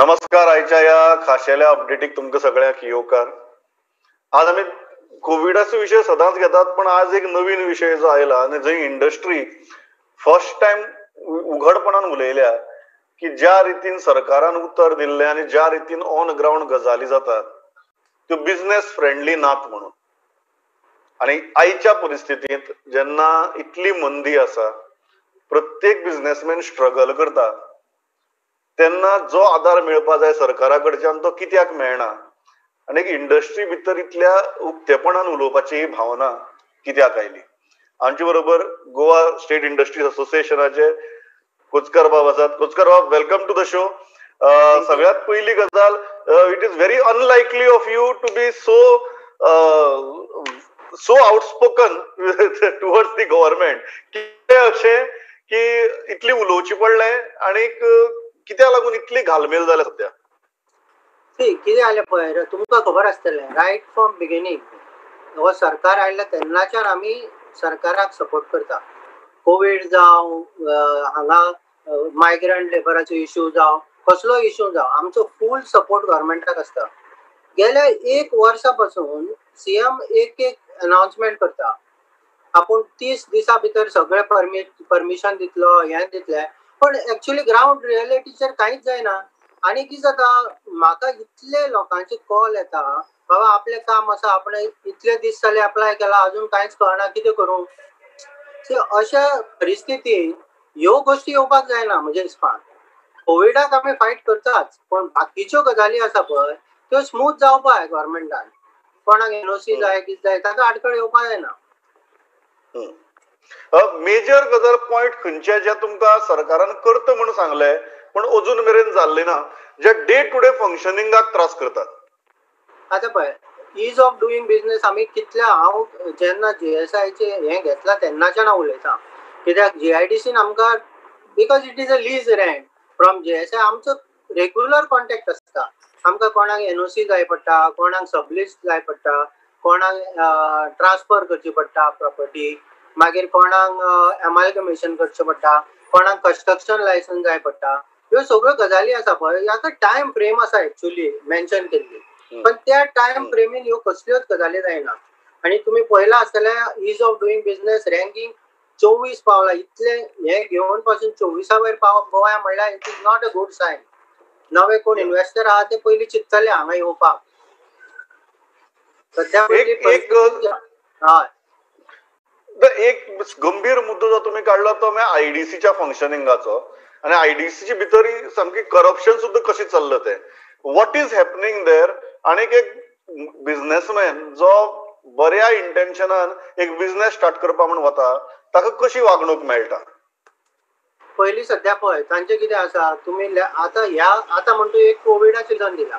नमस्कार. आयच्या ह्या खाशेल्या अपडेटीक तुमकां सगळ्यांक येवकार. आज आमी कोविडाचो विशय सदांच घेतात, पण आज एक नवीन विशय जो आयला आनी जंय इंडस्ट्री फर्स्ट टायम उघडपणान उलयल्या की ज्या रितीन सरकारान उतर दिल्लें आनी ज्या रितीन ऑन ग्रावंड गजाली जातात त्यो बिझनेस फ्रेंडली नात म्हणून. आनी आयच्या परिस्थितींत जेन्ना इतली मंदी आसा, प्रत्येक बिझनेसमॅन स्ट्रगल करता, तेन्ना जो आदार मेळपा जाय सरकारा कडच्यान तो कित्याक मेळना आनी एक इंडस्ट्री भितर इतल्या उक्तेपणान उलोवपाची ही भावना कित्याक आयली. आमचे बरोबर गोवा स्टेट इंडस्ट्रीज असोसिएशनाचे कोचकर बाब आसात. कोचकर बाब, welcome to the show. सगळ्यात पयली गजाल, it is very unlikely of you to be so so outspoken towards the government. कितें अशें की इतली उलोवची पडलें आनी कित्याक लागून इतली घालमेल जाल्या सद्या? कितें जालें पळय, तुमकां खबर आसतलें, रायट फ्रॉम बिगिनींग हो सरकार आयला तेन्नाच्यान आमी सरकाराक सपोर्ट करता. कोवीड जावं, हांगा मायग्रंट लेबराचो इश्यू जावं, कसलो इश्यू जावं, आमचो फूल सपोर्ट गव्हर्मेंटाक आसता. गेल्या एक वर्सा पासून सीएम एक एक अनाउन्समेंट करता, आपूण 30 दिसां भितर सगळें परमिशन दितलो, हें दितलें, पण एक्चुअली ग्रावंड रियलिटीचेर कांयच जायना. आनी कितें जाता, म्हाका इतले लोकांचे कॉल येता, बाबा आपलें काम आसा, आपणे इतले दीस जाले अप्लाय केला, अजून कांयच कळना, कितें करूं. अशा परिस्थितीन ह्यो गोश्टी येवपाक जायना. म्हज्या हिसपान कोविडाक आमी फायट करताच, पण बाकीच्यो गजाली आसा पळय त्यो स्मूथ जावपाक जाय गव्हर्मेंटान. कोणाक एनओसी जाय, कितें जाय, ताका आडखळ येवपाक जायना. मेजर गजाल पॉयंट खंयचे जे तुमकां सरकारान करता म्हणून सांगले पण अजून मेरेन जाल्ले ना, जे डे टू डे फंक्शनिंगाक त्रास करतात? आतां पळय, is of doing business आमी कितल्या, हांव जेन्ना जीएसआयचे हें घेतला तेन्नाच्यान हांव उलयतां, कित्याक जीआयडीसीन आमकां, because it is a lease rent from GSI, आमचो रेगुलर कॉन्टेक्ट आसता. आमकां कोणाक एनओसी जाय पडटा, कोणाक सबलीज जाय पडटा, कोणाक ट्रान्सफर करची पडटा प्रॉपर्टी, मागीर कोणाक एमालगमेशन करचें पडटा, कोणाक कन्स्ट्रक्शन लायसन्स जाय पडटा. ह्यो सगळ्यो गजाली आसा पळय, हाका टायम फ्रेम आसा एक्चुअली मेन्शन केल्ली, पण त्या टायम फ्रेमीन ह्यो कसल्योच गजाली जायना. आनी तुमी पळयलां आसतलें, ease of doing business ranking 24 पावला, इतलें हें घेवन पासून 24 वयर गोंया म्हणल्यार it is not a good sign. नवे कोण इन्वेस्टर आहा ते पयलीं चिंततले हांगा येवपाक. सद्या हय, एक गंभीर मुद्दो जो तुमी काडला तो आयडीसीच्या फंक्शनिंगाचो, आनी आयडीसीच्या भितर सामकी करप्शन सुद्दां कशें चल्लां तें, what is happening there. आनी एक बिझनेसमॅन जो बऱ्या इंटेन्शनान एक बिझनेस स्टार्ट करपा म्हूण वता ताका कशी वागणूक मेळटा? पयलीं सद्या पळय तांचें कितें आसा, तुमी आतां ह्या आतां म्हणटा एक कोविडाचें रिजन दिला,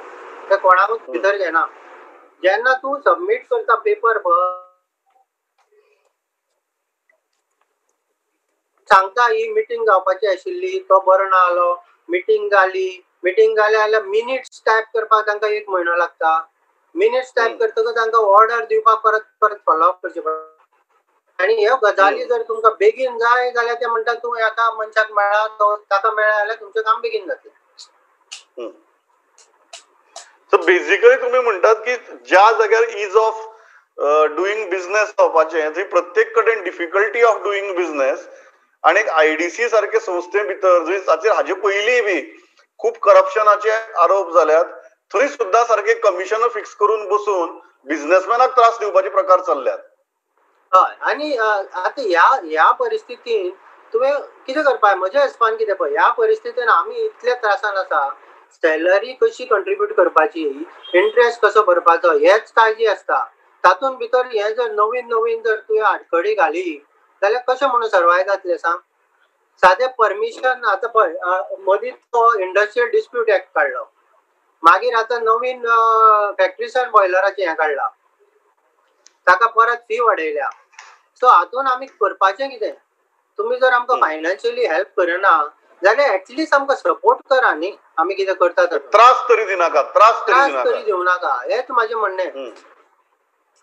ते कोणाकूच भितर घेना. जेन्ना तूं सबमीट करता पेपर पळय, सांगता ही मिटींग जावपाची आशिल्ली, तो बरो ना आलो, मिटींग जाली, मिटींग जाली जाल्यार मिनिट्स टायप करपाक तांकां 1 म्हयनो लागता. मिनिट्स टायप करतकच तांकां ऑर्डर दिवपाक परत परत फॉलोअप करचें पडटा. आनी ह्यो गजाली जर तुमकां बेगीन जाय जाल्यार ते म्हणटा तूं एका मनशाक मेळ्ळा, तो ताका मेळ्ळा जाल्यार तुमचें काम बेगीन जातलें. सो बेजिकली तुमी म्हणटात की ज्या जाग्यार is of doing business जावपाचें थंय प्रत्येक कडेन डिफिकल्टी ऑफ डुईंग बिझनेस, आनी आयडीसी सारके संस्थे भितर जंय ताचेर हाजे पयलीं बी खूब करप्शनाचे आरोप जाल्यात, थंय सुद्दां सारके कमिशन फिक्स करून बसून बिझनेसमॅनाक त्रास दिवपाचे प्रकार चल्ल्यात. हय, आनी आतां ह्या ह्या परिस्थितीन तुवें कितें करपाक, म्हज्या हिसपान कितें पळय, ह्या परिस्थितीन आमी इतल्या त्रासान आसा, सॅलरी कशी कंट्रिब्यूट करपाची, इंट्रस्ट कसो भरपाचो हेच काळजी आसता. तातूंत भितर हें जर नवीन नवीन जर तुवें आडखळी घाली जाल्यार कशें म्हणून सर्वायव जातलें सांग? सादें परमिशन आतां पळय, मदींच तो इंडस्ट्रियल डिस्प्यूट एक्ट काडलो, मागीर आतां नवीन फॅक्ट्रीज अँड बॉयलराचें हें काडलां, ताका परत फी वाडयल्या. सो हातून आमी करपाचें कितें? तुमी जर आमकां फायनान्शियली हेल्प करना जाल्यार एटलिस्ट आमकां सपोर्ट करा न्ही, आमी कितें करता त्रास तरी दिनाका, त्रास तरी दिवं नाका, हेंच म्हाजें म्हणणें.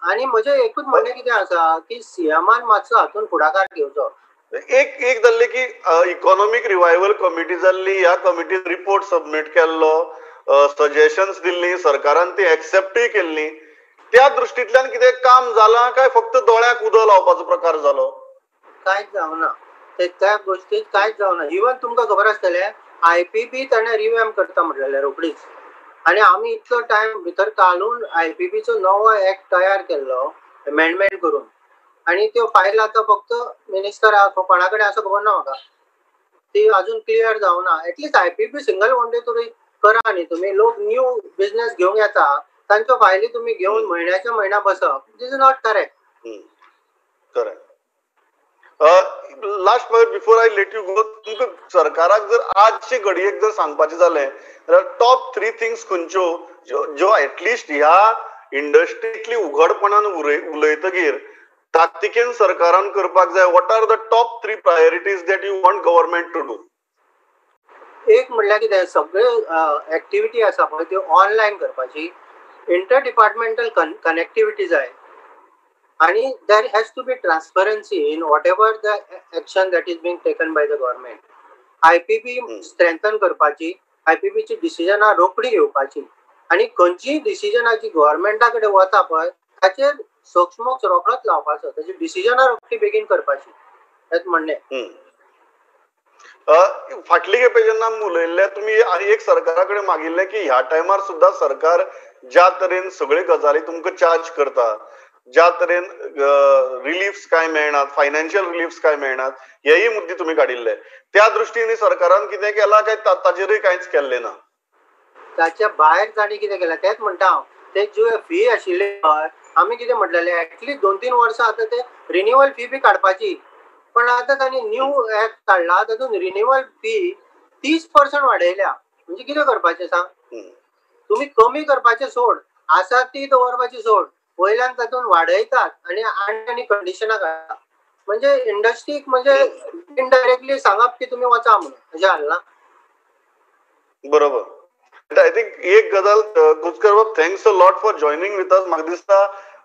आनी म्हजें एकूच म्हणणें कितें आसा की सीएमान मातसो हातून फुडाकार घेवचो. एक एक जाल्ले की इकॉनॉमीक रिवायवल कमिटी जाल्ली, ह्या कमिटीन रिपोर्ट सबमीट केल्लो, सजेशन्स दिल्ली, सरकारान ती एक्सेप्टूय केल्ली, त्या दृश्टींतल्यान कितें काम जालां काय फक्त दोळ्याक उदक लावपाचो प्रकार जालो? कांयच जावना त्या गोष्टीत, कांयच जावना. इवन तुमकां खबर आसतलें आयपीबी ताणें रिव्हॅम्प करता म्हटलेलें रोखडीच, आनी आमी इतलो टायम भितर घालून आयपीबीचो नवो एक्ट तयार केल्लो अमेंडमेंट करून, आनी त्यो फायल आतां फक्त मिनिस्टर कोणा कडेन आसा खबर ना म्हाका, ती अजून क्लियर जावना. At least IPB single one day तरी करा न्ही तुमी. लोक न्यू बिजनेस घेवंक येता, तांच्यो फायली तुमी घेवन म्हयन्याच्या म्हयन्या बसप, this is not correct. Correct. Last before I let you go, तुमकां सरकाराक जर आजचे घडयेक जर सांगपाचें जालें जाल्यार टॉप 3 थिंग्स खंयच्यो ज्यो एटलिस्ट ह्या इंडस्ट्रींतली उघडपणान उलयतगीर ताकतिकेन सरकारान करपाक जाय, what are the top 3 priorities that you want government to do? एक म्हणल्यार कितें, सगळे एक्टिविटी आसा पळय त्यो ऑनलायन करपाची, इंटर डिपार्टमेंटल कनेक्टिविटी जाय, आनी there has to be transparency in whatever the action that is being taken by the government. IPB strengthen करपाची, आयपीबीची डिसिजनां रोखडी घेवपाची, आनी खंयचीय डिसिजनां जी गव्हर्मेंटा कडेन वता पळय ताचेर सोक्षमोक्ष रोखडोच लावपाचो, ताची डिसिजनां रोखडी बेगीन करपाची, हेंच म्हणणें. फाटली खेपे जेन्ना आमी उलयल्ले तुमी एक सरकारा कडेन मागिल्लें की ह्या टायमार सुद्दां सरकार ज्या तरेन सगळे गजाली तुमकां चार्ज करता, ज्या तरेन रिलीफ्स काय मेळनात, फायनान्शियल रिलीफ्स काय मेळनात, हेय मुद्दे तुमी काडिल्ले, त्या दृश्टीन सरकारान कितें केलां काय ताचेरूय कांयच केल्लें ना? ताच्या भायर तांणी कितें केलां तेंच म्हणटा हांव. ते ज्यो फी आशिल्ले आमी कितें म्हटलेलें एटलिस्ट 2-3 वर्सां आतां ते रिन्युअल फी बी काडपाची, पण आतां तांणी न्यू एक्ट काडला तातूंत रिन्युअल फी 30% वाडयल्या. म्हणजे कितें करपाचें सांग, तुमी कमी करपाचें सोड, आसा ती दवरपाची सोड, वयल्यान तातूंत वाडयतात आनी आनी कंडिशनां घालतात. म्हणजे इंडस्ट्रीक म्हणजे इनडायरेक्टली सांगप की तुमी वचा म्हणून, अशें हाडलां. बरोबर. I think एक गजाल कुचकर बाब, thanks a lot for joining with us. म्हाका दिसता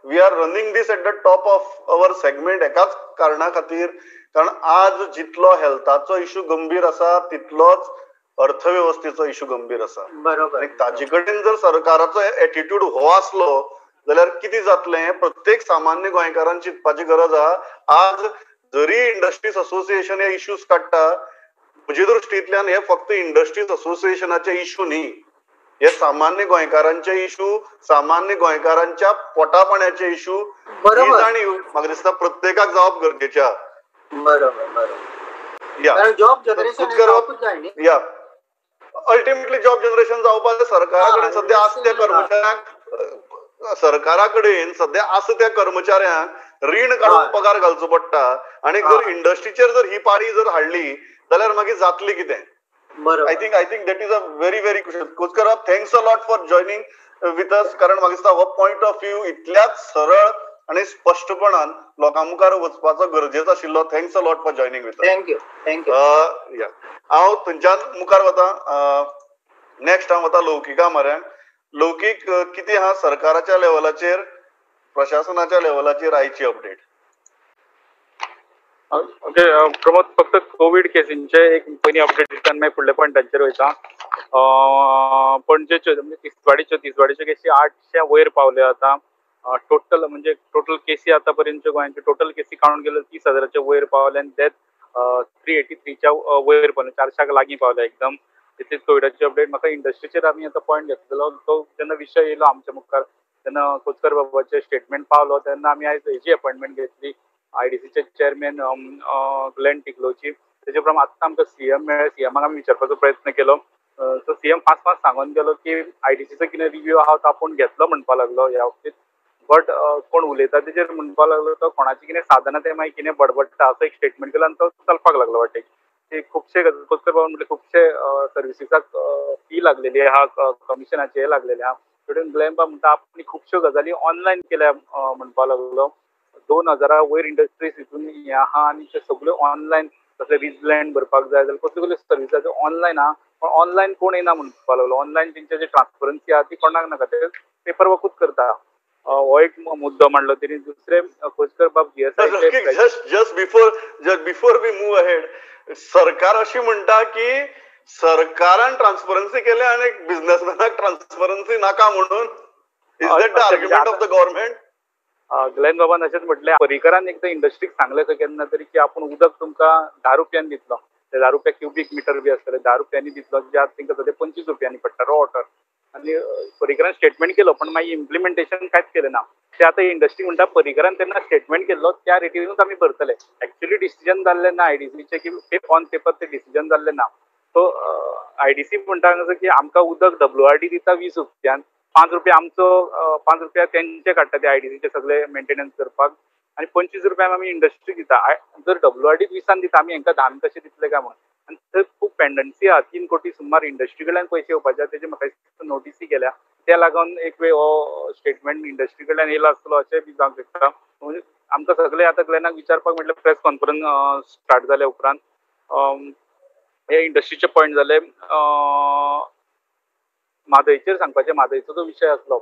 we are running this at the top of our segment एकाच कारणा खातीर, कारण आज जितलो हेल्थाचो इशू गंभीर आसा तितलोच अर्थवेवस्थेचो इशू गंभीर आसा. बरोबर. ताजे कडेन जर सरकाराचो एटिट्यूड हो आसलो जाल्यार कितें जातलें प्रत्येक सामान्य गोंयकारान चिंतपाची गरज आहा. आज जरी इंडस्ट्रीज असोसिएशन हे इश्यूज काडटा, म्हजे दृश्टींतल्यान हे फक्त इंडस्ट्रीज असोसिएशनाचे इश्यू न्ही, हे सामान्य गोंयकारांचे इश्यू, सामान्य गोंयकारांच्या पोटापाण्याचे इश्यू, ही जाणीव म्हाका दिसता प्रत्येकाक जावप गरजेचें आहा. बरोबर बरोबर. जॉब जनरेशन या अल्टिमेटली जॉब जनरेशन जावपाक सरकारा कडेन सद्या आसा त्या कर्मचाऱ्यांक, सरकारा कडेन सद्या आसा त्या कर्मचाऱ्यांक रीण काडून पगार घालचो पडटा, आनी जर इंडस्ट्रीचेर जर ही पाळी जर हाडली जाल्यार मागीर जातली कितें? I think that is a very very crucial. Kochkar, thanks a lot for joining with us. कारण म्हाका दिसता हो पॉइंट ऑफ व्यू इतल्याच सरळ आणि स्पश्टपणान लोकां मुखार वचपाचो गरजेचो आशिल्लो. Thanks a lot for joining with us. Thank you. Thank you. हांव थंयच्यान मुखार वता. नेक्स्ट हांव वता लौकिका म्हऱ्यान. लौकीक, कितें आहा सरकाराच्या लेवलाचेर, प्रशासनाच्या लेवलाचेर आयची अपडेट? ओके प्रमोद, फक्त कोवीड केसींचे एक पयलीं अपडेट दिता आनी मागीर फुडल्या पॉयंटांचेर वयता. पणजेच्यो म्हणजे तिसवाडीच्यो केसी 800 वयर पावल्यो आतां. टोटल म्हणजे टोटल केसी आतां पर्यंतच्यो गोंयांच्यो टोटल केसी कावंट केल्यो 30,000च्या वयर पावले आनी डेथ 383च्या वयर पावले, 400 लागीं पावले एकदम. तितलीच कोविडाची अपडेट. म्हाका इंडस्ट्रीचेर आमी आतां पॉयंट घेतलेलो तो जेन्ना विशय येयलो आमच्या मुखार तेन्ना कोचकर बाबाचें स्टेटमेंट पावलो तेन्ना आमी आयज हेजी अपॉयंटमेंट घेतली आयडीसीचे चेअरमॅन ग्लॅन टिकलोची. तेजे प्रमाण आत्तां आमकां सीएम मेळ्ळे, सीएमाक आमी विचारपाचो प्रयत्न केलो. सो सीएम फास्ट फास्ट सांगून गेलो की आयडीसीचो कितें रिव्यू आहा तो आपूण घेतलो म्हणपाक लागलो ह्या बाबतींत, बट कोण उलयता तेजेर म्हणपाक लागलो तो कोणाचें कितें सादना तें मागीर कितें बडबडटा असो एक स्टेटमेंट केलो आनी तो चलपाक लागलो वाटेक. ते खुबशे कोचकर बाबा म्हणले खुबशे सर्विसीसाक फी लागलेली आहा, कमिशनाचे हे लागलेले आहा. तेतून ग्लॅन बाब म्हणटा आपणे खुबश्यो गजाली ऑनलायन केल्या म्हणपाक लागलो. 2000 वयर इंडस्ट्रीज हितून हें आहा आनी ते सगळ्यो ऑनलायन, तशें रिजलँड भरपाक जाय जाल्यार कसल्यो कसल्यो सर्विस आहा त्यो ऑनलायन आहा, पण ऑनलायन कोण येना म्हणपाक लागलो. ऑनलायन तेंचे जे ट्रान्सपरन्सी आहा ती कोणाक नाका, ते पेपर वर्कूच करता. हो एक मुद्दो मांडलो तेणी. दुसरें खोचकर बाब GSI just before we move ahead, सरकार अशी म्हणटा की सरकारान ट्रान्सपरन्सी केले आनी बिझनेसमॅनाक ट्रान्सपरन्सी नाका म्हणून? Is that the argument of the government? Glenn बाबान अशेंच म्हटलें, पर्रीकरान एकदां इंडस्ट्रीक सांगलें खंय केन्ना तरी की आपूण उदक तुमकां 10 रुपयांनी दितलो, ते 10 रुपया क्युबीक मिटर बी आसतले, 10 रुपयांनी दितलो, जे आज तांकां सद्या 25 रुपयांनी पडटा रॉ वॉटर. आनी पर्रीकरान स्टेटमेंट केलो पण मागीर इम्प्लिमेंटेशन कांयच केलें ना. ते आतां इंडस्ट्री म्हणटा पर्रीकरान तेन्ना स्टेटमेंट केल्लो त्या रेटीनूच आमी भरतले. एक्चुअली डिसिजन जाल्लें ना आयडीसीचें, की ऑन पेपर ते डिसिजन जाल्लें ना. सो आयडीसी म्हणटा हांगासर की आमकां उदक डब्ल्यूआरडी दिता 20 रुपयान, 5 रुपया आमचो, 5 रुपया तेंचे काडटा ते आयडीसीचे सगळे मेंटेनन्स करपाक, आनी 25 रुपयान आमी इंडस्ट्री दिता. जर डब्ल्यूआरडी 20 दिता, आमी हांकां 10 कशें दितले काय म्हणून. आनी थंय खूब पेंडन्सी आहा, 3 कोटी सुमार इंडस्ट्री कडल्यान पयशे येवपाचे, तेजे म्हाका नोटीसी केल्या. त्या लागून एक वेळ हो स्टेटमेंट इंडस्ट्री कडल्यान येयला आसतलो अशें बी जावंक शकता. म्हणजे आमकां सगळे आतां ग्लॅनाक विचारपाक म्हटल्यार प्रेस कॉन्फरन्स स्टार्ट जाल्या उपरांत हे इंडस्ट्रीचे पॉयंट जाले. म्हादयचेर सांगपाचें, म्हादयचो जो विशय आसलो,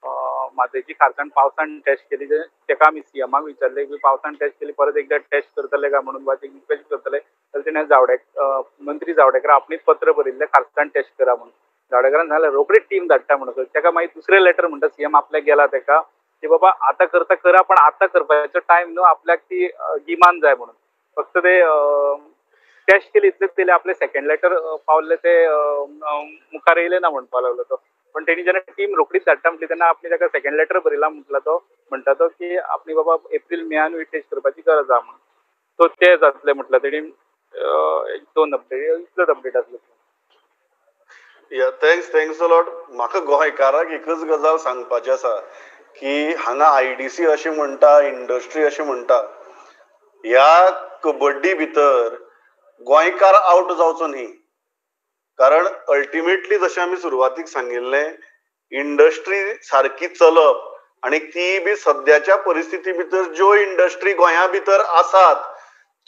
म्हादयची खारसाण पावसान टेस्ट केली, तेका आमी सीएमाक विचारलें की पावसान टेस्ट केली, परत एकदां टेस्ट करतले काय म्हणून, वा रिक्वेस्ट करतले. जाल्यार तेणें मंत्री जावडेकर आपणेच पत्र बरयल्लें खारसाण टेस्ट करा म्हणून. जावडेकरान सांगलें रोखडीच टीम धाडटा म्हणून. तेका मागीर दुसरें लेटर म्हणटा सीएम आपल्याक गेला तेका की बाबा आतां करता करा, पण आतां करपाचो टायम न्हू, आपल्याक ती गिमान जाय म्हणून. फक्त ते टेस्ट केली इतलेच पयलीं आपलें सेकंड लेटर पावल्लें ते मुखार येयलें ना म्हणपाक लागलो तो. पण तेणी जेन्ना टीम रोखडीच धाडटा म्हटली तेन्ना आपणे ताका सेकंड लेटर बरयला म्हटला तो, म्हणटा तो की आपली बाबा एप्रील मेयानूय टेस्ट करपाची गरज आहा म्हणून. सो ते जातले म्हटलं तेणी. 1-2 अपडेट इतलेच अपडेट आसले. या, thanks a lot. म्हाका गोंयकाराक एकच गजाल सांगपाची आसा की हांगा आयडीसी अशें म्हणटा, इंडस्ट्री अशें म्हणटा, ह्या कबड्डी भितर गोंयकार आवट जावचो न्ही. कारण अल्टिमेटली जशें आमी सुरवातीक सांगिल्लें, इंडस्ट्री सारकी चलप आनी ती बी सद्याच्या परिस्थिती भितर ज्यो इंडस्ट्री गोंया भितर आसात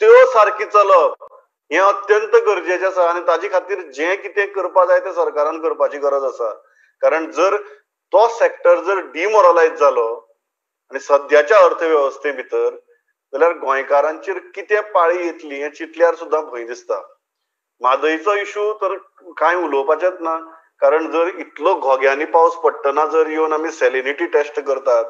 त्यो सारकी चलप हें अत्यंत गरजेचें आसा. आनी ताजे खातीर जें कितें करपा जाय तें सरकारान करपाची गरज आसा. कारण जर तो सेक्टर जर डिमोरलायज जालो आनी सद्याच्या अर्थवेवस्थे भितर, जाल्यार गोंयकारांचेर कितें पाळी येतली हें चिंतल्यार सुद्दां भंय दिसता. म्हादयचो इशू तर कांय उलोवपाचेंच ना, कारण जर इतलो घोग्यांनी पावस पडटना जर येवन आमी सेलिनिटी टेस्ट करतात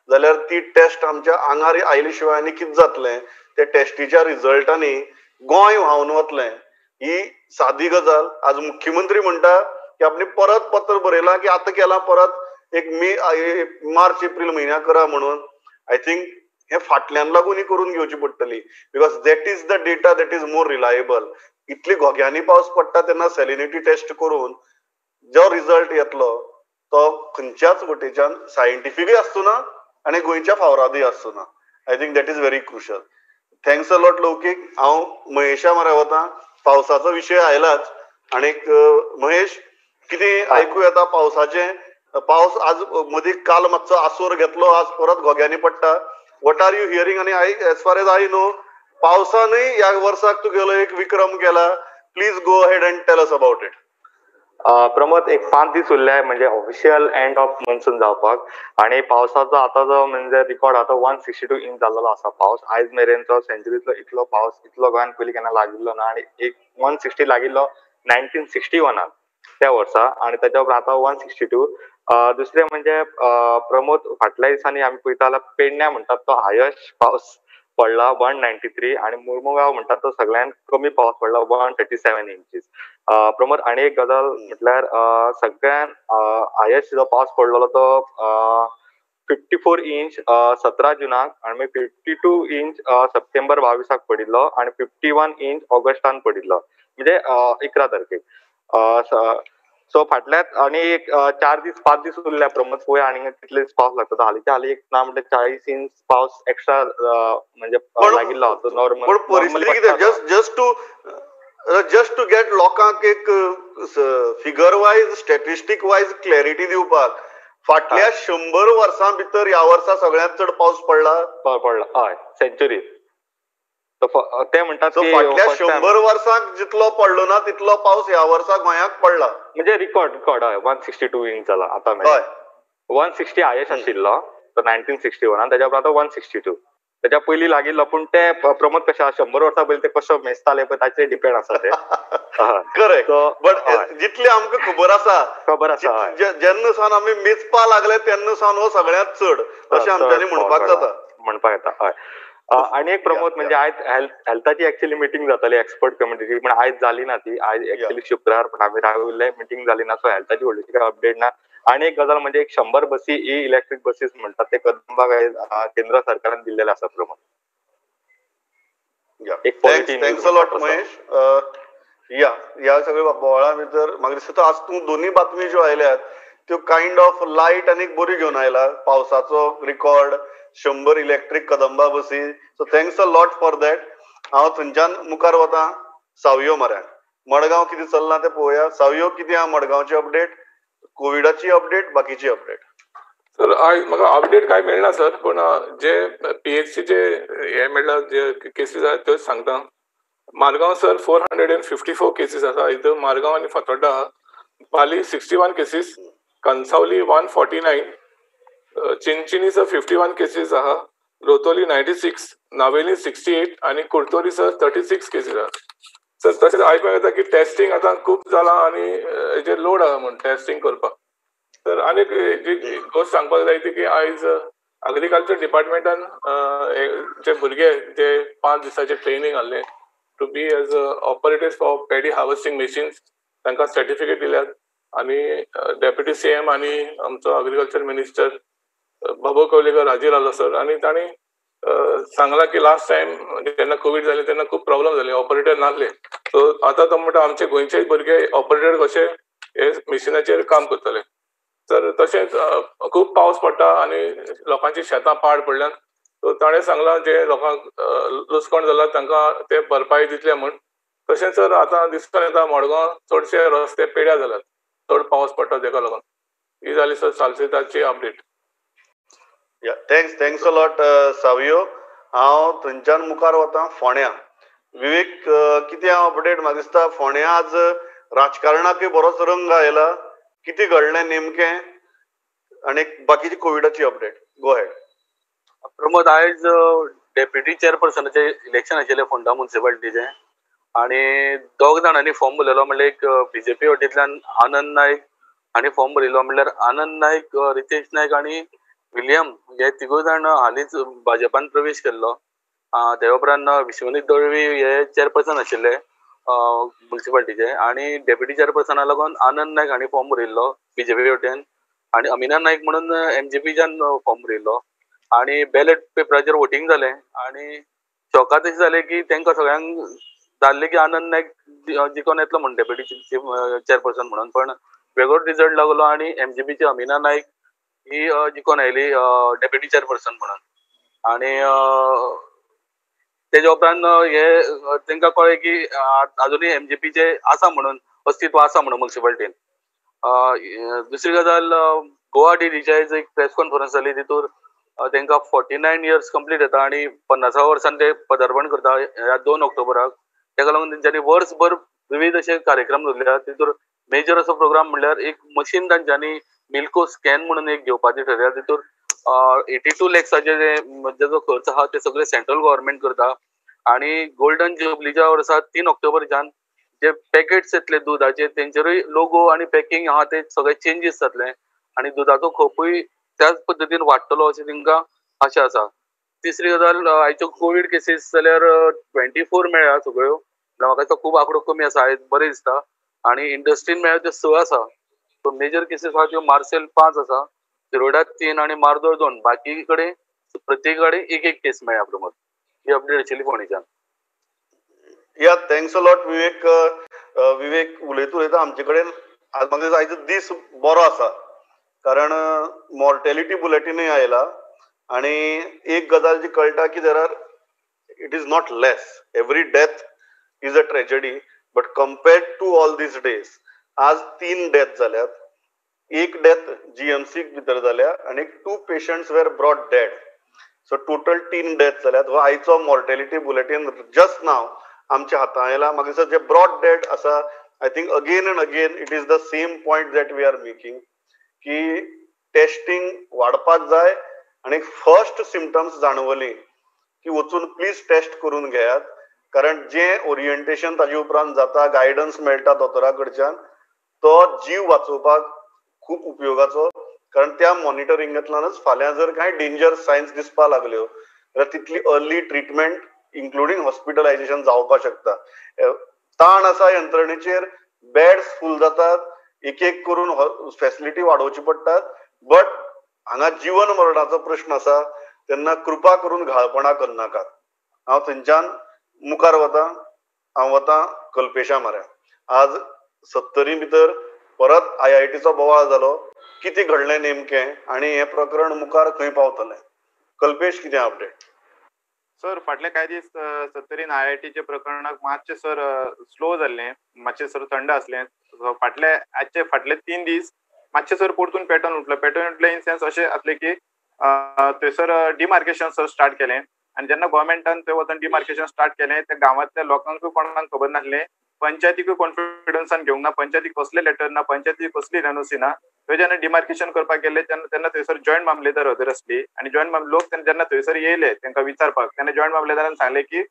जाल्यार ती टेस्ट आमच्या आंगार आयले शिवाय आनी कितें जातलें? त्या टेस्टीच्या रिजल्टांनी गोंय व्हांवन वतलें ही सादी गजाल. आज मुख्यमंत्री म्हणटा की आपणे परत पत्र बरयलां की आतां केलां, परत एक मार्च एप्रील म्हयन्याक करा म्हणून. I think हे फाटल्यान लागून करून घेवची पडटली, because that is the data that is more reliable. इतली घोग्यांनी पावस पडटा तेन्ना सेलिनिटी टेस्ट करून जो रिजल्ट येतलो तो खंयच्याच वटेच्यान सायंटिफिकूय आसचो ना आनी गोंयच्या फावरादूय आसचो ना. I think that is very crucial. Thanks a lot Laukik. हांव महेशा मरे वता, पावसाचो विशय आयलाच आनीक महेश कितें आयकूं येता पावसाचें? पावस आज मदीं काल मातसो आसोर घेतलो, आज परत घोग्यांनी पडटा. What are you hearing? आनी I as far as I know पावसानूय ह्या वर्साक तुगेलो एक विक्रम केला. Please go ahead and tell us about it. Pramod, एक 5 दीस उरले म्हणजे ऑफिशियल एंड ऑफ मॉन्सून जावपाक, आनी पावसाचो आतांचो म्हणजे रिकॉर्ड आतां 162 इंच जाल्लो आसा पावस. आयज मेरेनचो सेंचुरींतलो इतलो पावस इतलो गोंयांत पयलीं केन्ना लागिल्लो ना. आनी एक 160 लागिल्लो 1961 त्या वर्सा, आनी ताच्या उपरांत आतां 162. दुसरें म्हणजे प्रमोद, फाटल्या दिसांनी आमी पळयता जाल्यार पेडण्या म्हणटात तो हायस्ट पावस पडला 193, आनी मुर्मुगांव म्हणटात तो सगळ्यांत कमी पावस पडला 137 इंचीस. प्रमोद, आनी एक गजाल म्हटल्यार सगळ्यान हायस्ट जो पावस पडलेलो तो 54 इंच 17 जुनाक, आनी मागीर 52 इंच सप्टेंबर 22 पडिल्लो, आनी 51 इंच ऑगस्टान पडिल्लो, म्हणजे 11 तारखेक. सो फाटल्यात आनी एक 4 दीस 5 दीस उरल्या प्रमोद, पळोवया आनी कितले दीस पावस लागता. हालींच्या हालीं एक ना म्हटल्यार 40 इंच पावस एक्स्ट्रा म्हणजे लागिल्लो तो नॉर्मल. पण परिस्थिती कितें, जस्ट टू गेट लोकांक एक figure wise statistic wise clarity दिवपाक, फाटल्या 100 वर्सां भितर ह्या वर्सा सगळ्यांत चड पावस पडला. पडला हय, सेंचुरी. ते म्हणटात फाटल्या 100 वर्सांक जितलो पडलो ना तितलो पावस ह्या वर्सा गोंयाक पडला, म्हणजे रिकॉर्ड हय 162 इंच जाला आतां मेरेन. 160 हायस्ट आशिल्लो तो 1961, ताच्या उपरांत 162, त्याच्या पयलीं लागिल्लो. पूण ते प्रमोद कशें 100 वर्सां पयलीं ते कशें मेजताले पळय ताचेर डिपेंड आसा ते. करेक्ट, बट जितली आमकां खबर आसा, खबर आसा जेन्ना सावन आमी मेजपा लागले तेन्ना सावन हो सगळ्यांत चड अशें आमच्यांनी म्हणपाक जाता, म्हणपाक येता. हय. आनी एक प्रमोद म्हणजे आयज हेल्थाची एक्चुअली मिटींग जाताली एक्सपर्ट कमिटीची, पण आयज जाली ना ती. आयज एक्चुअली शुक्रार, पण आमी राविल्ले, मिटींग जाली ना, सो हेल्थाची व्हडलीशी काय अपडेट ना. आनी एक गजाल म्हणजे एक 100 बसी ई इलेक्ट्रीक बसीस म्हणटात ते कदंबाक केंद्र सरकारान दिल्लेले आसा प्रमोद. एक thanks a lot Mahesh. या ह्या सगळ्या बोवाळा भितर म्हाका दिसता आज तूं दोन्ही बातमी ज्यो आयल्यात त्यो कायंड ऑफ लायट आनी बरी घेवन आयला. पावसाचो रिकॉर्ड, 100 इलेक्ट्रीक कदंबा बसी, so thanks a lot for that. हांव थंयच्यान मुखार वता सावयो मऱ्यान. मडगांव कितें चल्लां तें पळोवया. सावयो कितें आहा मडगांवची अपडेट, कोविडाची अपडेट, बाकीची अपडेट? सर आयज म्हाका अपडेट कांय मेळना सर, पूण जे पीएचसीचे हे मेळ्ळा जे केसीस आसा त्योच सांगता. मारगांव सर 454 केसीस आसा इथं मारगांव आनी फातोड्डा आहा. Pali 61 cases, Cansaulim 149, Chinchinim sir 51 cases आहा, रोतोली 96, नावेली 68 आनी कुर्तोरी सर 36 केसीस आहा सर. तशेंच आयकूंक येता की टेस्टिंग आतां खूब जालां आनी हेजेर लोड आहा म्हूण टेस्टिंग करपाक सर. आनी जी गोश्ट सांगपाक जाय ती की आयज एग्रीकल्चर डिपार्टमेंटान जे भुरगे जे 5 दिसाचे ट्रेनींग आहले to be as operators for paddy harvesting machines तांकां सर्टिफिकेट दिल्यात. आनी डेप्युटी सीएम आनी आमचो एग्रीकल्चर मिनिस्टर बाबू कवलेकर हाजीर आलो सर. आनी तांणी सांगलां की लास्ट टायम जेन्ना कोवीड जाले तेन्ना खूब प्रॉब्लम जाले, ऑपरेटर नासले. सो आतां तो म्हणटा आमचे गोंयचे भुरगे ऑपरेटर कशे हे मिशिनाचेर काम करतले सर. तशेंच खूब पावस पडटा आनी लोकांची शेतां पाड पडल्यान, सो ताणें सांगलां जे लोकांक लुकसाण जालां तांकां ते भरपाई दितले म्हूण. तशेंच सर आतां दिसता येता मडगांव चडशे रस्ते पेड्यार जाल्यात, चड पावस पडटा तेका लागून. ही जाली sir सालसेताची update. Thanks, thanks a lot Savio. हांव थंयच्यान मुखार वता फोंड्या. विवेक, कितें हांव अपडेट? म्हाका दिसता फोंड्या आज राजकारणाकय बरोच रंग आयला. कितें घडलें नेमकें आनी बाकीची कोविडाची अपडेट? Go ahead Pramod. आयज डेप्युटी चेअरपर्सनाचें इलेक्शन आशिल्लें फोंडा म्युनिसिपालिटीचें आनी 2 जाणांनी फॉर्म भरलेलो. म्हणल्यार एक बीजेपी वटेंतल्यान आनंद नायक हांणी फॉर्म भरिल्लो, म्हणल्यार आनंद नायक, रितेश नायक आनी विलियम हे तिगूय जाण हालींच भाजपान प्रवेश केल्लो. ते उपरांत विश्वनीत दळवी हे चेअरपर्सन आशिल्ले म्युनिसिपालिटीचे आनी डेप्युटी चेअरपर्सना लागून आनंद नायक हांणी फॉर्म भरिल्लो बीजेपी वटेन आनी अमिना नायक म्हणून एमजीपीच्यान फॉर्म भरिल्लो. आनी बॅलेट पेपराचेर वोटींग जालें आनी शॉकात अशें जालें की तांकां सगळ्यांक जाल्लें की आनंद नायक जिखोन येतलो म्हूण डेप्युटी चेअरपर्सन म्हणून, पण वेगळोच रिजल्ट लागलो आनी एमजीपीची अमिना नायक ही जिखोन आयली डेप्युटी चेअरपर्सन म्हणून. आनी तेज्या उपरांत हे तांकां कळ्ळें की आजुनूय एमजीपीचे आसा म्हणून अस्तित्व आसा म्हणून म्युनिसिपालिटीन. दुसरी गजाल, गोवा डीडीची आयज एक प्रेस कॉन्फरन्स जाली, तितूर तांकां 49 इयर्स कंप्लीट जाता आनी 50 वर्सान ते पदार्पण करता ह्या 2 ऑक्टोबराक. ताका लागून तेंच्यांनी वर्सभर विविध अशे कार्यक्रम दवरल्या. तितूर मेजर असो प्रोग्राम म्हणल्यार एक मशीन तांच्यांनी मिल्को स्कॅन म्हणून एक घेवपाचें ठरयला. तितूर 82 लॅक्साचे जेजो खर्च आहा ते सगळे सेंट्रल गव्हर्मेंट करता. आनी गोल्डन जुबलीच्या वर्सा 3 ऑक्टोबरच्यान जे पॅकेट्स येतले दुदाचे तेंचेरूय लोगो आनी पॅकिंग आहा ते सगळे चेंजीस जातले आनी दुदाचो खपूय त्याच पद्दतीन वाडटलो अशें तांकां आशा आसा. तिसरी गजाल, आयच्यो कोवीड केसीस जाल्यार 24 मेळ्ळ्या सगळ्यो, म्हाका दिसता खूब आंकडो कमी आसा, आयज बरें दिसता. आनी इंडस्ट्रीन मेळ्ळ्या त्यो 6 आसा. सो मेजर केसीस आहा त्यो मार्सेल 5 आसा, शिरोडा 3 आनी मार्दोळ 2, बाकी कडेन प्रत्येक कडेन 1-1 केस मेळ्ळ्या. प्रमोद, ही अपडेट आशिल्ली फोंडेच्यान. Yeah, thanks a lot Vivek. Vivek उलयता उलयता आमचे कडेन आज म्हाका आयचो दीस बरो आसा, कारण मॉर्टेलिटी बुलेटिनूय आयला आनी एक गजाल जी कळटा की there are it is not less, every death is a tragedy, but compared to all these days आज 3 डेथ जाल्यात. 1 डेथ जीएमसी भितर जाल्या आनी 2 patients were brought dead. So total 3 death जाल्यात. हो आयचो मॉर्टेलिटी बुलेटीन जस्ट नाव आमच्या हातां आयला. म्हाका दिसता जे ब्रॉड डेड आसा, I think again and again it is the same point that we are making की टेस्टिंग वाडपाक जाय आनी फर्स्ट सिमटम्स जाणवली की वचून प्लीज टेस्ट करून घेयात, कारण जे ओरिएंटेशन ताजे उपरांत जाता, गायडन्स मेळटा दोतोरा कडच्यान, तो जीव वाचोवपाक खूब उपयोगाचो. कारण त्या मॉनिटरिंगांतल्यानच फाल्यां जर कांय डेंजर सायन्स दिसपाक लागल्यो जाल्यार तितली अर्ली ट्रिटमेंट इन्क्लुडींग हॉस्पिटलायझेशन जावपाक शकता. ताण आसा यंत्रणेचेर, बेड्स फूल जातात, एक एक करून फॅसिलिटी वाडोवची पडटात, बट हांगा जीवन मरणाचो प्रश्न आसा, तेन्ना कृपा करून घाळपणां करनाकात. हांव थंयच्यान मुखार वता, हांव वता कल्पेशा म्हऱ्यान. आज सत्तरी भितर परत आयआयटीचो बोवाळ जालो, कितें घडलें नेमकें आनी हें प्रकरण मुखार खंय पावतलें? कल्पेश, कितें अपडेट? सर, फाटले कांय दीस सत्तरीन आयआयटीच्या प्रकरणाक मातशें सर स्लो जाल्लें, मातशें सर थंड आसलें. फाटले आजचे फाटले 3 दीस मातशें सर परतून पॅटर्न उठलो. पॅटर्न उठलें इन सेन्स अशें आसलें की थंयसर डिमार्केशन सर स्टार्ट केलें आनी जेन्ना गोवोरमेंटान थंय वचून डिमार्केशन स्टार्ट केलें त्या गांवांतल्या लोकांकूय कोणाक खबर नासलें, पंचायतीकूय कॉन्फिडन्सान घेवंक ना, पंचायतीक कसलें लेटर ना, पंचायतीक कसली एनओसी ना. थंय जेन्ना डिमार्केशन करपाक गेले तेन्ना थंयसर जॉयंट मामलेदार हजर आसली आनी जॉयंट लोक जेन्ना थंयसर येयले तांकां विचारपाक तेन्ना जॉयंट मामलेदारान सांगलें की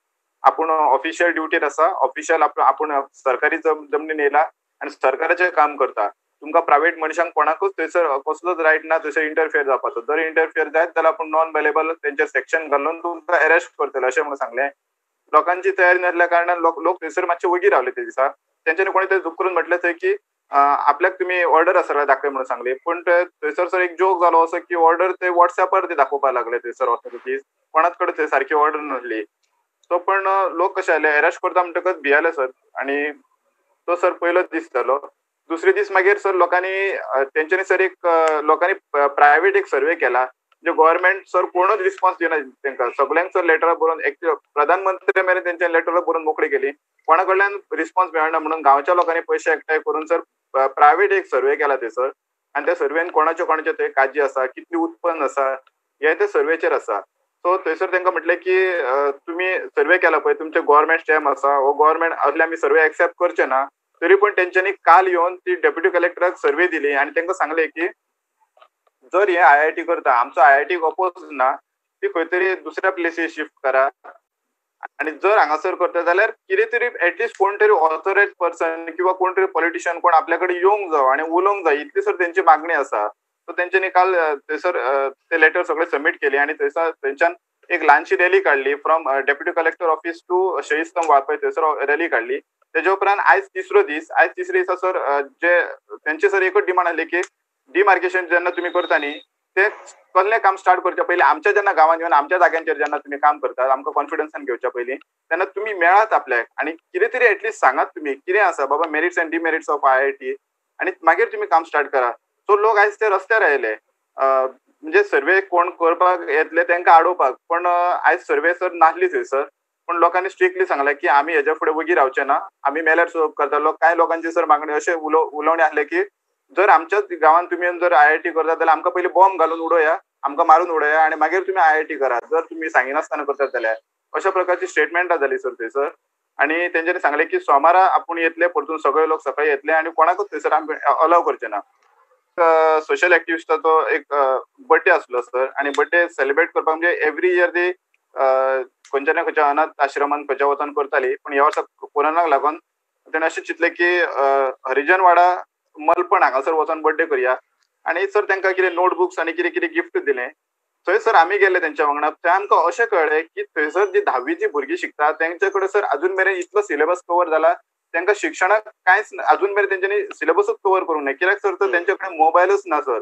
आपूण ऑफिशियल ड्युटीर आसा, ऑफिशियल आपूण सरकारी जमनीन येयला आनी सरकाराचें काम करता, तुमकां प्रायवेट मनशांक कोणाकूच थंयसर कसलोच रायट ना थंयसर इंटरफियर जावपाचो, जर इंटरफियर जायत जाल्यार आपूण नॉन अवेलेबल तेंचेर सेक्शन घालून तुमकां अरेस्ट करतले अशें म्हणून सांगलें. लोकांची तयारी नासल्या कारणान लोक थंयसर मातशे वगी रावले ते दिसा. तेंच्यांनी कोणी तरी करून म्हटलें थंय की आपल्याक तुमी ऑर्डर आसा जाल्यार दाखय म्हणून सांगली, पूण थंयसर सर एक जोक जालो असो की ऑर्डर ते वॉट्सॅपार ते दाखोवपाक लागले थंयसर ऑथॉरिटीज, कोणाच कडेन थंय सारकी ऑर्डर नासली. सो पण लोक कशे जाले अरेस्ट करता म्हणटकच भियाले सर आनी तो सर पयलोच दीस जालो. दुसरे दीस मागीर सर लोकांनी तेंच्यांनी सर एक लोकांनी प्रायवेट एक सर्वे केला, म्हणजे गव्हर्मेंट सर कोणूच रिस्पॉन्स दिना तांकां, सगळ्यांक सर लेटरां बरोवन एक प्रधानमंत्री मेरेन तेंच्या लेटरां बरोवन मोकळी केली, कोणा कडल्यान रिस्पॉन्स मेळना म्हणून गांवच्या लोकांनी पयशे एकठांय करून सर प्रायवेट एक सर्वे केला थंयसर आनी त्या सर्वेन कोणाच्यो कोणाच्यो थंय काजी आसा, कितली उत्पन्न आसा हें ते सर्वेचेर आसा. सो थंयसर तांकां म्हटलें की तुमी सर्वे केला पळय, तुमचे गव्हर्मेंट स्टॅम्प आसा, हो गव्हर्मेंट असले आमी सर्वे एक्सेप्ट करचे ना. तरी पण तेंच्यांनी काल येवन ती डेप्युटी कलेक्टराक सर्वे दिली आनी तांकां सांगलें की जर हे आयआयटी करता, आमचो आयआयटीक अपोज ना, ती खंय तरी दुसऱ्या प्लेसीर शिफ्ट करा आनी जर हांगासर करता जाल्यार कितें तरी एटलिस्ट कोण तरी ऑथोरायज पर्सन किंवा कोण तरी पॉलिटिशियन कोण आपल्या कडेन येवंक जावो आनी उलोवंक जाय, इतली सर तेंची मागणी आसा. सो तेंच्यांनी काल थंयसर ते लेटर सगळे सबमीट केली आनी थंयसर थंयच्यान एक ल्हानशी रॅली काडली from deputy collector office to Shahid Stambh Valpoi, थंयसर रॅली काडली. तेजे उपरांत आयज तिसरो दीस, आयज तिसरे दिसा सर जे तेंचे सर एकूच डिमांड आसली की डिमार्केशन जेन्ना तुमी करता न्ही ते कसलें काम स्टार्ट करच्या पयलीं आमच्या जेन्ना गांवांत येवन आमच्या जाग्यांचेर जेन्ना तुमी काम करतात आमकां कॉन्फिडन्सान घेवच्या पयलीं तेन्ना तुमी मेळात आपल्याक आनी कितें तरी एटलिस्ट सांगात तुमी कितें आसा बाबा merits and demerits of IIT आनी मागीर तुमी काम स्टार्ट करा. सो लोक आयज ते रस्त्यार आयले, म्हणजे सर्वे कोण करपाक येतले तांकां आडोवपाक, पण आयज सर्वे सर नासली थंयसर, पण लोकांनी स्ट्रिक्टली सांगलें की आमी हेज्या फुडें वगी रावचे ना, आमी मेल्यार सुद्दां करता. लोक कांय लोकांची सर मागणी अशें उलोवणें आसलें की जर आमच्याच गांवांत तुमी जर आयआयटी करता जाल्यार आमकां पयलीं बॉम्ब घालून उडोवया, आमकां मारून उडोवया आनी मागीर तुमी आयआयटी करात जर तुमी सांगिनासतना करतात जाल्यार, अशा प्रकारची स्टेटमेंटां जाली सर थंयसर. आनी तेंच्यांनी सांगलें की सोमारा आपूण येतले परतून सगळे लोक सकाळी येतले आनी कोणाकूच थंयसर आमी अलाव करचे ना. सोशल एक्टिविस्टाचो एक बर्थडे आसलो सर आनी बर्थडे सेलिब्रेट करपाक म्हणजे एवरी इयर ती खंयच्या ना खंयच्या अनाथ आश्रमान खंयच्या वचून करताली, पण ह्या वर्सा कोरोनाक लागून तेणें अशें चिंतलें की हरिजनवाडा मलपण हांगासर वचून बर्थडे करया आनी सर तांकां कितें नोटबुक्स आनी कितें कितें गिफ्ट दिलें. थंय सर आमी गेले तेंच्या वांगडा, थंय आमकां अशें कळ्ळें की थंयसर जी धावीची भुरगीं शिकता तेंचे कडेन सर अजून मेरेन इतलो सिलेबस कवर जाला, तांकां शिक्षणाक कांयच अजून मेरेन तेंच्यांनी सिलेबसूच कवर करूंक ना, कित्याक सर तर तेंचे कडेन मोबायलूच ना सर.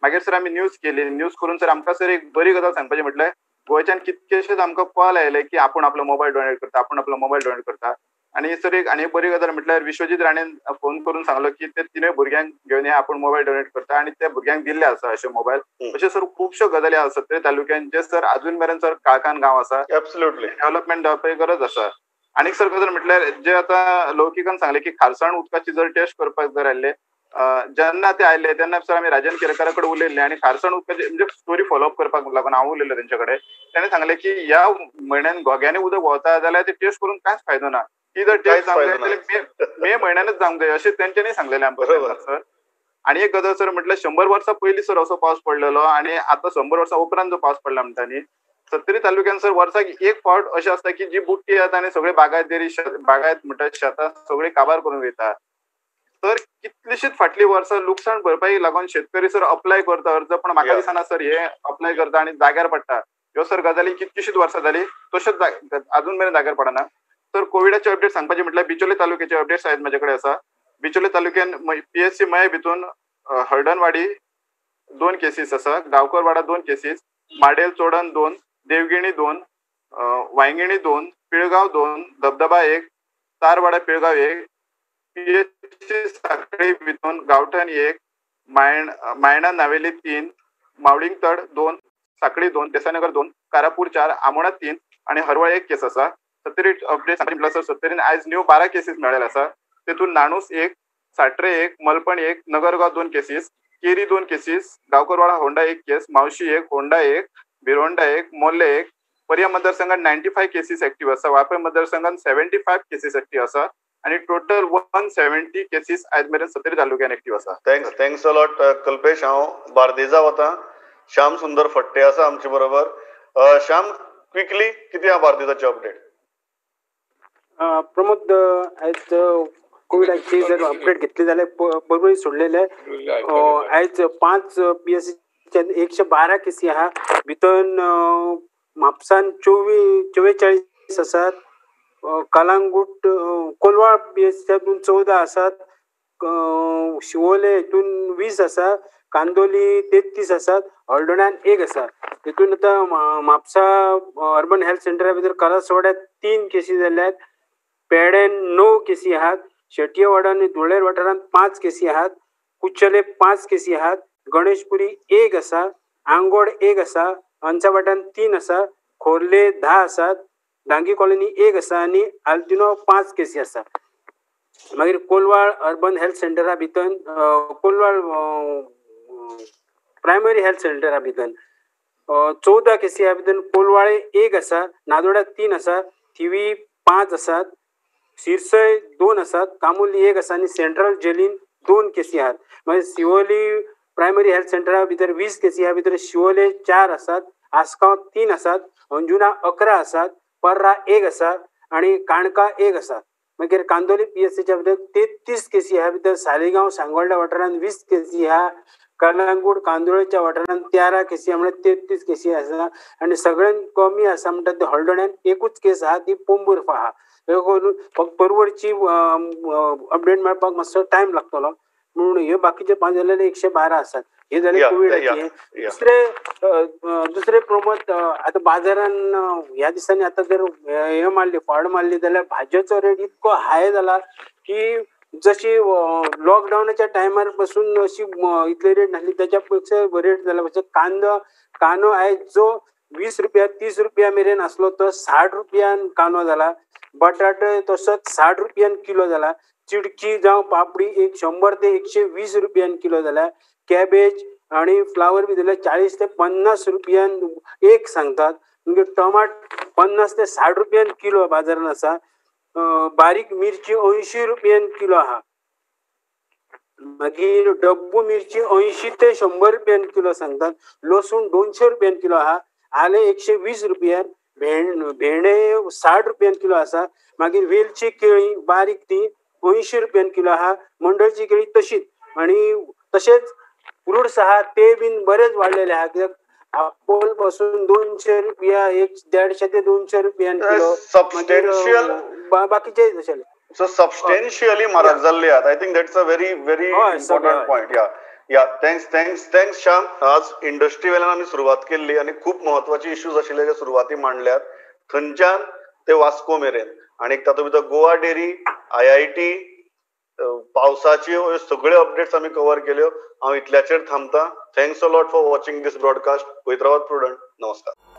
मागीर सर आमी न्यूज केली, न्यूज करून सर आमकां सर एक बरी गजाल सांगपाची म्हटल्यार गोंयच्यान कितकेशेच आमकां कॉल आयले की आपूण आपलो मोबायल डोनेट करता, आपूण आपलो मोबायल डोनेट करता. आनी सर एक आनी एक बरी गजाल म्हटल्यार विश्वजीत राणेन फोन करून सांगलो की ते तिनूय भुरग्यांक घेवन आपूण मोबायल डोनेट करता आनी त्या भुरग्यांक दिल्ले आसा अशे मोबायल. अशे सर खुबश्यो गजाली आसा सत्तरी तालुक्यान जे सर अजून मेरेन सर काळखान गांव आसा, एब्सोल्युटली डेव्हलपमेंट जावपाची गरज आसा. आनी सर गजाल म्हटल्यार जे आतां लौकिकान सांगलें की खारसाण उदकाची जर टेस्ट करपाक जर आयिल्ले जेन्ना ते आयले तेन्ना सर आमी राजन केरकारा कडेन उलयल्ले आनी खारसाण उदकाची म्हणजे स्टोरी फॉलोअप करपाक लागून हांव उलयल्लो तेंचे कडेन, तेणें सांगलें की ह्या म्हयन्यान घोग्यांनी उदक व्हांवता जाल्यार ते टेस्ट करून कांयच फायदो ना, ती जर टेस्ट जावंक जाय जाल्यार मे म्हयन्यानच जावंक जाय अशें तेंच्यांनी सांगलेलें आमकां सर. आनी एक गजाल सर म्हटल्यार 100 वर्सां पयलीं सर असो पावस पडलेलो आनी आतां 100 वर्सां उपरांत जो पावस पडला म्हणटा न्ही, सत्तरी तालुक्यान सर वर्साक एक फावट अशें आसता की जी बुट्टी येता आनी सगळे बागायत बागायत म्हणटा शेतां सगळी काबार करून वयता. तर कितलीशीच फाटली वर्सां लुकसाण भरपाईक लागून शेतकरी सर अप्लाय करता अर्ज, पण म्हाका दिसना सर हे अप्लाय करता आनी जाग्यार पडटा. ह्यो सर गजाली कितलीशीच वर्सां जाली तश्योच अजून मेरेन जाग्यार पडना. तर कोविडाचे अपडेट सांगपाचे म्हटल्यार बिचोले तालुक्याचे अपडेट्स आयज म्हजे कडेन आसा. बिचोले तालुक्यान पीएचसी मये भितून हळदणवाडी 2 केसीस आसा, गांवकरवाडा 2 केसीस, माडेल चोडण 2, देवगिणी 2, वांयगिणी 2, पिळगांव 2, धबधबा 1, तारवाडा पिळगांव 1, पीएचसी साखळी भितून गांवठण 1, मायणा नावेली 3, मावळिंगतड 2, साखळी 2, देसाईनगर 2, कारापूर 4, आमोणा 3 आणि हरवळ 1 केस आसा. सत्तरी अपडेट म्हटल्यार सर सत्तरीन आयज न्यू 12 केसीस मेळ्ळेले आसा. तेतून नाणूस 1, साट्रे 1, मलपण 1, नगरगांव 2 केसीस, केरी 2 केसीस, गांवकरवाडा होंडा 1 केस, मावशी 1, होंडा 1, भिरोंडा 1, मोर्ले 1. पर्या मतदारसंघात 95 केसीस एक्टिव्ह आसा, वापे मतदारसंघात 75 केसीस एक्टिव्ह आसा आणि टोटल 170 केसीस आयज मेरेन सत्तरी तालुक्यान एक्टिव्ह आसा. Thanks thanks a lot Kalpesh. हांव बार्देजा वता, श्याम सुंदर फट्टे आसा आमचे बरोबर. श्याम, क्विकली कितें आहा बार्देजाचे अपडेट? प्रमोद, आयज कोविडाची जर अपडेट घेतली जाल्यार बरोबर सोडलेले आयज 5 पीएससीच्या 112 केसी आहा, भितर म्हापसान 44 आसात, कलांगूट कोलवाळ पीएससीच्या 14 आसात, शिवोले हितून 20 आसा, कांदोली 33 आसात, हळदोण्यान 1 आसा. तितून आतां म्हापसा अर्बन हेल्थ सेंटरा भितर करासवाड्यात 3 केसी जाल्यात, पेडेन 9 केसी आहात, शेटयेवाडा आनी धुळेर वाठारांत 5 केसी आहात, कुचले 5 केसी आहात, गणेशपुरी 1 आसा, आंगोड 1 आसा, अंचावाटान 3 आसा, खोर्ले 10 आसात, डांगी कॉलनी 1 आसा आनी आल्तिनो 5 केसी आसा. मागीर कोलवाळ अर्बन हेल्थ सेंटरा भितर कोलवाळ प्रायमरी हेल्थ सेंटरा भितर 14 केसी आहा, भितर कोलवाळे 1 आसा, नादोडा 3 आसा, थिवी 5 आसात, सिरसय 2 आसात, कामुली 1 आसा आनी सेंट्रल जेलीन 2 केसी आहात. मागीर शिवोली प्रायमरी हेल्थ सेंटरा भितर 20 केसी आहा, भितर शिवोले 4 आसात, आसगांव 3 आसात, अंजुना 11 आसात, पर्रा 1 आसा आनी काणका 1 आसा. मागीर कांदोली पीएससीच्या भितर 33 केसी आहा, भितर सालिगांव सांगोल्डा वाठारांत 20 केसी आहा, कलांगूट कांदोळेच्या वाठारांत 13 केसी आहा, म्हळ्यार 33 केसी आसा. आनी सगळ्यात कमी आसा म्हणटा ते हळदोण्यान 1 केस आहा, ती पोंबुर्फा आहा. फक्त परवरची अपडेट मेळपाक मातसो टायम लागतलो म्हणून ह्यो बाकीचे 5 जाल्यार 112 आसात. हे जाले कोविडाचे. दुसरे प्रमोद, आतां बाजारान ह्या दिसांनी आतां जर हे मारली फळ मारली जाल्यार भाजयेचो रेट इतको हाय जाला की जशी लॉकडावनाच्या टायमार पासून अशी इतली रेट नासली त्याच्या पेक्षा रेट जाला. म्हणजे कांदो आयज जो 20 रुपया 30 रुपया मेरेन आसलो तो 60 रुपयान कांदो जाला, बटाटे तसोच 60 रुपयान किलो जाला, चिडकी जावं पापडी 100 ते 120 रुपयान किलो जाला, कॅबेज आणि फ्लावर बी जाल्यार 40 ते 50 रुपयान एक सांगतात, म्हणजे टमाट 50 ते 60 रुपयान किलो बाजारान आसा, बारीक मिरची 80 रुपयान किलो आहा, मागीर डब्बू मिरची 80 ते 100 रुपयान किलो सांगतात, लसूण 200 रुपयान किलो आहा, आलें 120 रुपयान, भेंडे 60 रुपयान किलो आसा, मागीर वेलची केळी बारीक ती 80 रुपयान किलो आहा, मंडळची केळी तशीच. आनी तशेंच फ्रुट्स आहा ते बीन बरेच वाडलेले आहा, कित्याक आपोल पासून 200 रुपया, 150 ते 200 रुपयान किलो, सबस्टेन्शियल बाकीचे तशें. सो सबस्टेन्शियली म्हारग जाल्ले आहात. I think that's a very very important point. Yeah yeah thanks thanks thanks Shyam. आज इंडस्ट्री वेल्यान आमी सुरवात केल्ली आनी खूब म्हत्वाचे इश्यूज आशिल्ले जे सुरवाती मांडल्यात, थंयच्यान ते वास्को मेरेन आनी तातूंत भितर गोवा डेअरी, IIT, पावसाच्यो सगळ्यो अपडेट्स आमी कवर केल्यो. हांव इतल्याचेर थांबता. Thanks a lot for watching this broadcast. पळयत रावात प्रुडंट. नमस्कार.